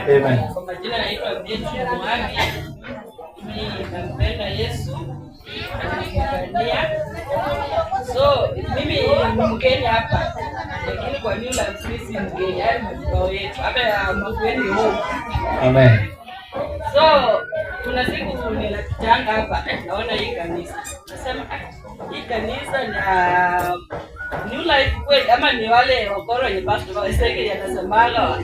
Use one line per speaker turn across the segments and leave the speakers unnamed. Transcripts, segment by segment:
Amen.
Kwa majina naitwa Betty Mwami. Mimi nampenda Yesu, ananipigania. So mimi ni mgeni hapa, lakini kwa New Life mimi si mgeni, haya ni madhabahu yetu hapa ya Makueni Home.
Amen.
So kuna siku ninapitanga hapa, naona hii kanisa, nasema, "Ah, hii kanisa na New Life kweli ama ni wale wakoro wenye pastor Ezekiel anasemaga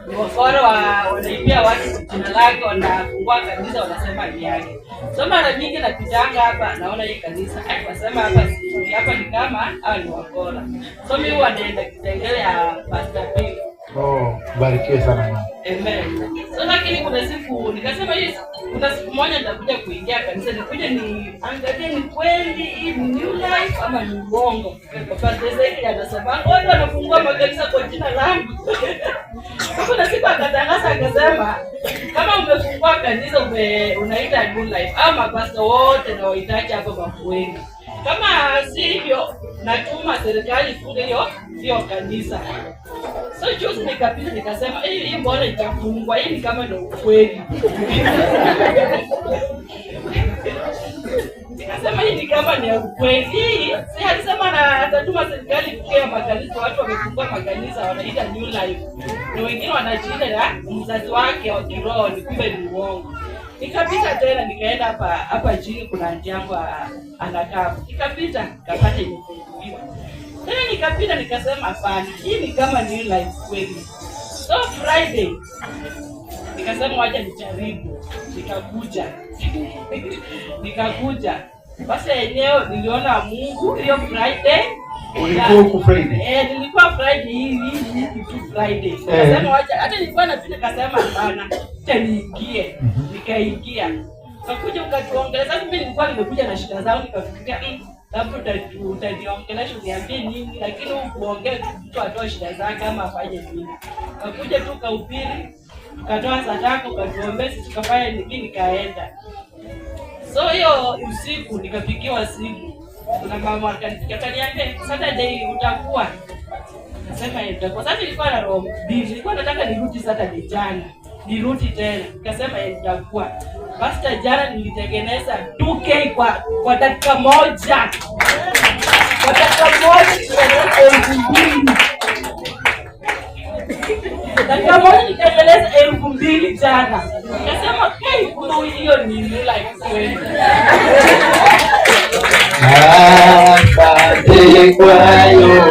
ni wakoro wanaibia watu jina lake, wanafungua kanisa wanasema ni yake?" So mara nyingi napitanga hapa, naona hii kanisa, nasema hapa si hapa, ni kama hawa ni wakora. So mimi huwa naenda Kitengela ya Pastor Bill.
Oh, barikiwe sana mama.
Amen. So lakini kuna siku nikasema hii, kuna siku moja nitakuja kuingia kanisa, nikuja niangalie ni kweli hii ni New Life ama ni uongo. Pastor Ezekiel anasema watu wanafungua makanisa kwa jina langu. So kuna siku akatangaza akasema kama umefungua kanisa unaita New Life ama pastor wote na wahitaji hapo Makueni. Kama si hivyo, natuma serikali ifunge hiyo hiyo kanisa. So juzi nikapita nikasema, "Hii mbona itafungwa? Hii ni kama ndio ukweli." Nikasema hii ni kama ni ya ukweli. Hii si alisema na atatuma serikali ifunge makanisa, watu wamefungua makanisa wanaita New Life. Na wengine wanajiita na mzazi wake wa kiroho, ni kumbe ni uongo. Nikapita tena nikaenda hapa hapa chini, kuna auntie yangu anakaa. Nikapita nikapata imefunguliwa. Tena nikapita nikasema hapana, hii ni kama New Life kweli. So Friday nikasema wacha nijaribu, nikakuja nikakuja. Basi yenyewe niliona Mungu hiyo Friday.
Ulikuwa huku Friday?
Eh, nilikuwa Friday hii tu Friday. Nikasema wacha, hata nilikuwa napita nikasema hapana, acha niingie. Nikaingia. Kakuja ukatuongelea. Sasa mimi nilikuwa nimekuja na shida zangu, nikafikiria labda utaniongelesha uniambie nini, lakini hukuongea tu mtu atoe shida zake ama afanye nini. Kakuja tu ukahubiri, ukatoa sadaka, ukatuombea, sisi tukafanya nini, nikaenda. So hiyo usiku nikapigiwa simu. Kuna mama akanipigia akaniambia, "Saturday utakuwa?" Nasema, "Eh, nitakuwa." Sasa nilikuwa na roho mbili. Nilikuwa nataka nirudi Saturday jana. Nirudi tena. Nikasema, "Eh, nitakuwa." Pastor, jana nilitengeneza 2K kwa dakika moja. Kwa dakika moja nilitengeneza 2,000. Dakika moja nilitengeneza 2,000 jana. Nikasema kai, kumbe hiyo ni New Life kweli.
Asante kwa yote.